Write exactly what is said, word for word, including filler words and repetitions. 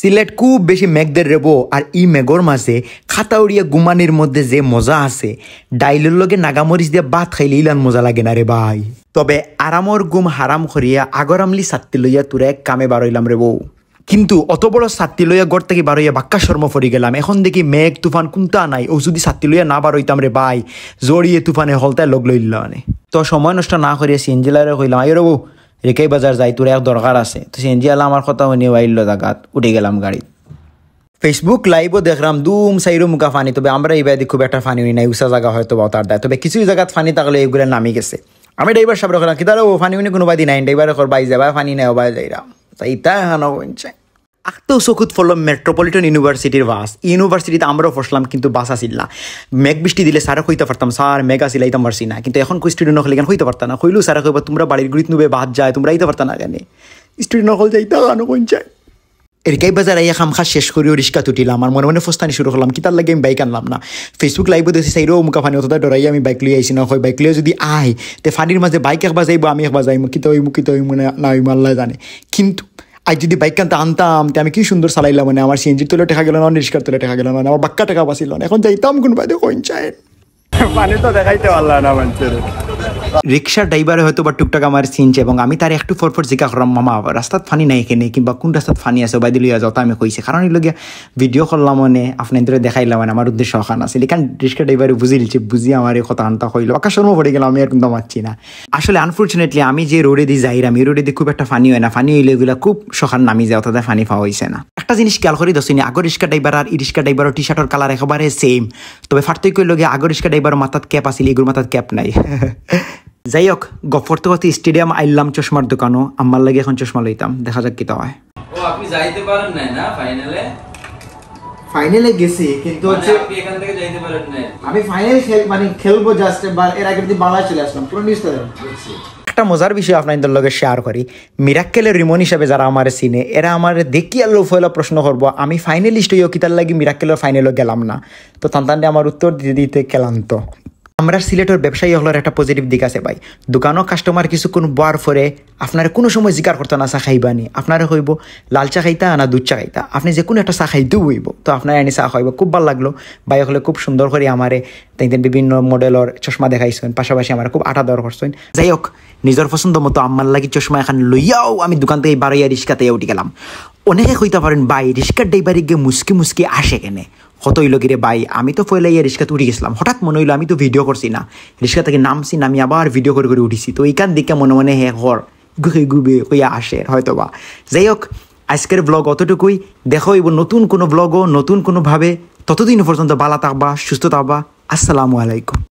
সিলেট খুব বেশি মেঘ দের রে বো, আর ই মেঘর মাঝে খাতা উড়িয়া ঘুমানির মধ্যে যে মজা আছে, ডাইলর লগে নাগামরিচ দিয়া ভাত খাইলে ইলান মজা লাগে না রে ভাই। তবে আরামর ঘুম হারাম করিয়া আগর আমলি ছাত্তি লইয়া তুরা এক কামে বারইলাম রে বো। কিন্তু অত বড় ছাত্তি লইয়া ঘর থাকি বারইয়া বাক্কা শরম পড়ি গেলাম। এখন দেখি মেঘ তুফান কুন্তা নাই, ও যদি ছাত্তি লইয়া না বারইতাম রে ভাই, জড়িয়ে তুফানে হকলতায় লগ লইল অনে। তো সময় নষ্ট না করিয়া সিএনজি লারে কইলাম, "আইও রে বো, রেকাই বাজার যাই, তোর এক দরকার আছে।" তো সিএনজি আলা আমার কথা হুনিয়া আইলো জাগাত, উঠি গেলাম গাড়িত। Facebook live-ও দেখলাম দুম চাইরো মুখা পানি, তবে আমরা ইবাদি খুব একটা পানি উনি নাই, উষা জাগা হয়তো বা তার দায়, তবে কিছু জাগাত পানি থাকলে এগুলা নামি গেছে। আমি ড্রাইভার সাবরে কইলাম, "কিতা রে, ও পানি উনি কোনো বাদি নাই?" ড্রাইভারে কর, "ভাই যাবা পানি নাই, ও ভাই যাইরাম।" তা ইতা এখানো কইছে। আখতেও চকুত পড়লো মেট্রোপলিটন ইউনিভার্সিটির বাস। ইউনিভার্সিটিত আমরাও পড়ছিলাম, কিন্তু বাস আছিল না। মেঘ বৃষ্টি দিলে স্যারে কইতা পারতাম, "স্যার, মেঘ আছিল, আইতাম পারছি না।" কিন্তু এখন কই স্টুডেন্ট অকলে ইখান কইতা পারতা না। কইলেও স্যারে কইবা, "তোমরা বাড়ির গুড়িত নুবে বাদ যায়, তোমরা আইতা পারতা না কেনে?" স্টুডেন্ট অকল যাইতা কানো কইন চায়। রেকাই বাজার আইয়া কাম কাজ শেষ করিও রিক্সাত উঠিলাম। আর মনে মনে ফস্তানি শুরু করলাম, "কিতার লাগি আমি বাইক আনলাম না?" Facebook live-ও দেখছি, চাইরো মুখা পানি, অতটা ডরাইয়া আমি বাইক লইয়া আইছি না। কয়, "বাইক লইয়া যদি আই, তে পানির মাঝে বাইক একবার যাইবো, আমি একবার যাইমু, কিতা অইমু, কিতা অইমু না, না অইমু, আল্লায় জানে।" কিন্তু আজ যদি বাইক আনতে আনতাম, তে আমি কি সুন্দর চালাইলাম, মানে আমার সিএনজির তলে টেকা গেল না, রিক্সার তলে টেকা গেল না, আমার বাক্কা টেকা বাঁচিল না। এখন যাইতাম কোন বাদে কইন চায়। পানি তো দেখাইতে পারলা না মানুষের। রিক্সার ড্রাইভারে হয়তো বা টুকটাক আমার চিনছে, এবং আমি তার একটু পর পর জিজ্ঞাসা করলাম, "মামা, রাস্তাত পানি নাই কেনে, কিংবা কোন রাস্তাত পানি আছে, ওবায়দি লইয়া যাও।" তো আমি কইছি, কারণ অইলো গিয়া ভিডিও করলাম, মানে আপনাদের দেখাইলাম, মানে আমার উদ্দেশ্য অখান আছে। এখান রিক্সা ড্রাইভারে বুঝিলছে, বুঝি আমার এই কথা আনতা কইলো, বাক্কা শরম পড়ি গেল, আমি আর কিন্তু মারছি না। আসলে আনফরচুনেটলি আমি যে রোডেদি যাইরাম, এই রোডেদি খুব একটা পানি হয় না, পানি হইলে এগুলা খুব সকাল নামি যায়, অর্থাৎ পানি পাওয়া হইছে না। একটা জিনিস খেয়াল করি দোস্তিনি, আগর রিক্সা ড্রাইভার আর ই রিক্সা ড্রাইভারর টি শার্টর কালার একেবারে সেম, তবে পার্থক্য হইল গিয়া আগর রিক্সা ড্রাইভারর মাথাত ক্যাপ আছিল, এগুর মাথাত ক্যাপ নাই। যাই হোক, গফর তো স্টেডিয়াম আইলাম চশমার দোকানও, আমার লাগি এখন চশমা লইতাম, দেখা যাক কিতা হয়। ও, আপনি যাইতে পারেন নাই না ফাইনালে? ফাইনালে গেছি, কিন্তু মানে হচ্ছে আপনি এখান থেকে যাইতে পারেন নাই? আমি ফাইনাল খেল-, মানে খেলবো জাস্ট, এবার এর আগে যদি বাংলাদেশ চলে আসলাম, পুরো নিউজটা দেন। বুঝছি। একটা মজার বিষয় আপনাদের লগে শেয়ার করি। মিরাক্কেলের রিমন হিসাবে যারা আমারে চিনে, এরা আমারে দেখিয়া লো পয়লা প্রশ্ন করবো, "আমি ফাইনালিস্ট হইও কিতার লাগি মিরাক্কেলের ফাইনালও গেলাম না?" তো তান তানরে আমার উত্তর দিতে দিতে ক্লান্ত। আমরা সিলেটের ব্যবসায়ী হকলর একটা পজিটিভ দিক আছে ভাই। দোকানও কাস্টমার কিছুক্ষণ বওয়ার পরে আপনারে কোনো সময় জিকার করতো না, "চা খাইবা নি?" আপনারে কইবো, "লাল চা খাইতা না দুধ চা খাইতা?" আপনি যে কোনো একটা চা খাইতেও হইব, তো আপনারে আনি চা খাইবো। খুব ভালো লাগলো, ভাই হকলে খুব সুন্দর করি আমারে তাইন বিভিন্ন মডেলর চশমা দেখাইছইন, পাশাপাশি আমারে খুব আটা দর করছইন। যাই হোক, নিজর পছন্দ মতো আমার লাগি চশমা এখান লইয়াও আমি দোকান থেকে বারইয়া রিক্সাতে উঠি গেলাম। অনেকে কইতা পারেন, "ভাই, রিক্সার ড্রাইভারে গিয়ে মুসকি মুসকি আসে কেনে?" কত হইল কি রে ভাই, আমি তো পয়লা ইয়া রিক্সাত উঠি গেছিলাম, হঠাৎ মনে হইলো আমি তো ভিডিও করছি না, রিক্সা থেকে নামছি, নামি আবার ভিডিও করে করে উঠিছি। তো এইখান দিকে মনে মনে হে হর গুহে গুবে কইয়া আসে হয়তো বা। যাই হোক, আজকের ব্লগ অতটুকুই। দেখা হইব নতুন কোনো ব্লগও, নতুন কোনোভাবে। ততদিন পর্যন্ত ভালা থাকবা, সুস্থ থাকবা। আসসালামু আলাইকুম।